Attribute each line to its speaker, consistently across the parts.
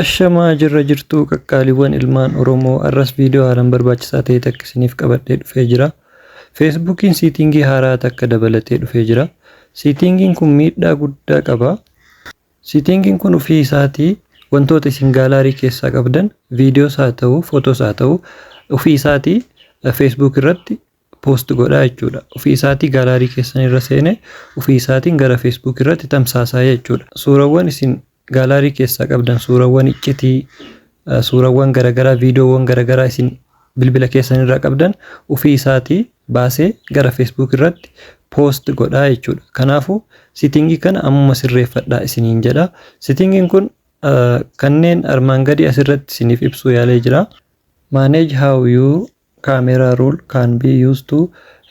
Speaker 1: Ashamaa jirra jirtuu qaqqaaliiwwan ilmaan Oromoo arras viidiyoo haalaan barbaachisaa ta'e takka isiniif qabadhee dhufee jira. Feesbuukiin siitingii haaraa takka dabalatee dhufee jira. Siitingiin kun miidhaa guddaa qaba. Siitingiin kun ofii isaatii wantoota isin gaalaarii keessaa qabdan viidiyoos haa ta'u footoos haa ta'u ofii isaatii feesbuuk irratti post godhaa jechuudha. Ofii isaatii gaalaarii keessan irra seenee ofii isaatiin gara Facebook irratti tamsaasaa jechuudha. Suurawwan isin gaalaarii keessaa qabdan suurawwan iccitii, suurawwan garaagaraa, viidiyoowwan garaagaraa isin bilbila keessan irraa qabdan ofii isaatii baasee gara Facebook irratti post godhaa jechuudha. Kanaafuu sitingii kana ammuma sirreeffadhaa isiniin jedha. Sitingiin kun kanneen armaan gadii asirratti isiniif ibsuu yaalee jira. Manage how you Camera roll can be used to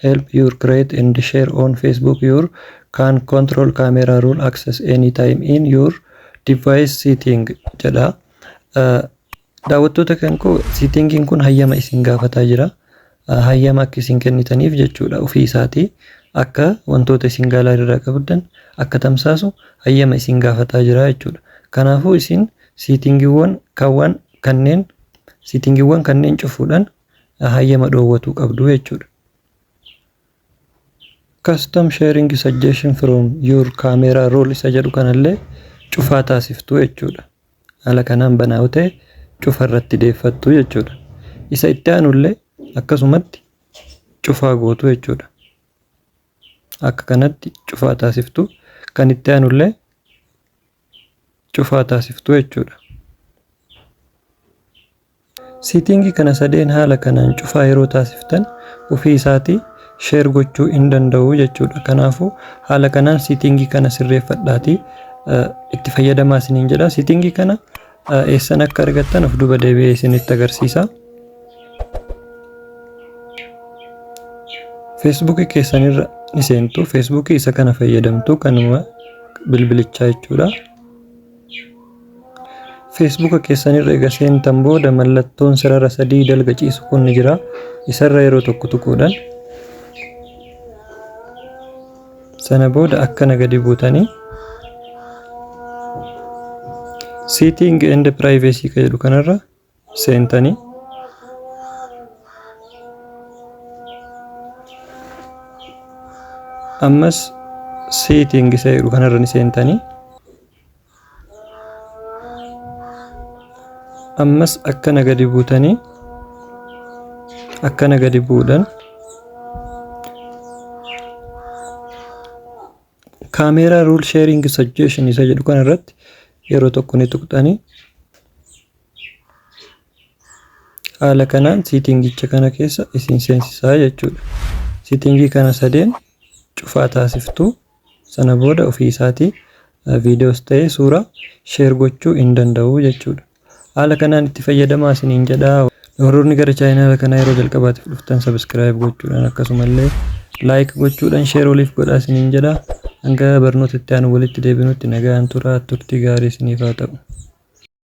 Speaker 1: help you create and share on Facebook. You can control camera roll access anytime in your device setting jedha. Daawwattoota kan koo settingiin kun hayyama isin gaafataa jira. Hayyama akka isin kennitaniif jechuudha ofii isaatii akka wantoota isin gaalaarii irraa qabdan akka tamsaasu hayyama isin gaafataa jira jechuudha. Kanaafuu isin siitingiiwwan kaawwan kanneen Siitingiiwwan kanneen cufuudhaan hayyama dhoowwatuu qabdu jechuudha. Custom sharing suggestion from your camera roll isa jedhu kanallee cufaa taasiftu jechuudha. Haala kanaan banaa yoo ta'e cufa irratti deeffattu jechuudha. Isa itti aanullee akkasumatti cufaa gootu jechuudha. Akka kanatti cufaa taasiftu. Kan itti aanullee cufaa taasiftu jechuudha. Siitingii kana sadeen haala kanaan cufaa yeroo taasiftan ofii isaatii share gochuu hin danda'u jechuudha. Kanaafuu haala kanaan siitingii kana sirreeffadhaatii itti fayyadamaa isiniin jedha. Siitingii kana eessan akka argattan of duuba deebi'ee isinitti agarsiisa. Feesbuukii keessanirra ni seentu. Feesbuukii isa kana fayyadamtu kanuma bilbilichaa jechuudha. Feesbuuka keessanirra ega seentan booda mallattoon sarara sadii dalga ciisu kun ni jira. Isarra yeroo tokko tuquudhaan sana booda akkana gadi buutanii Setting and Privacy ka jedhu kanarra seentanii ammas setting isa jedhu kanarra ni seentanii ammas akkana gadi buutanii akkana gadi bu'uudhaan kaameeraa rule sharing suggestion isa jedhu kana irratti yeroo tokko ni tuqxanii haala kanaan siitingicha kana keessa isin seensisaa jechuudha. Siitingii kana sadeen cufaa taasiftu sana booda ofii isaatii viidiyoos ta'ee suuraa sheer gochuu hin danda'u jechuudha. Haala kanaan itti fayyadamaa isiniin jedha. Warroonni gara chaayinaala kanaa yeroo jalqabaatiif dhuftan sabiskiraayib gochuudhaan akkasumallee laayik gochuudhaan sheer waliif godhaa isiniin jedha. Hanga barnoota itti aanu walitti deebinutti nagaan turaa turtii gaarii isiniif haa ta'u.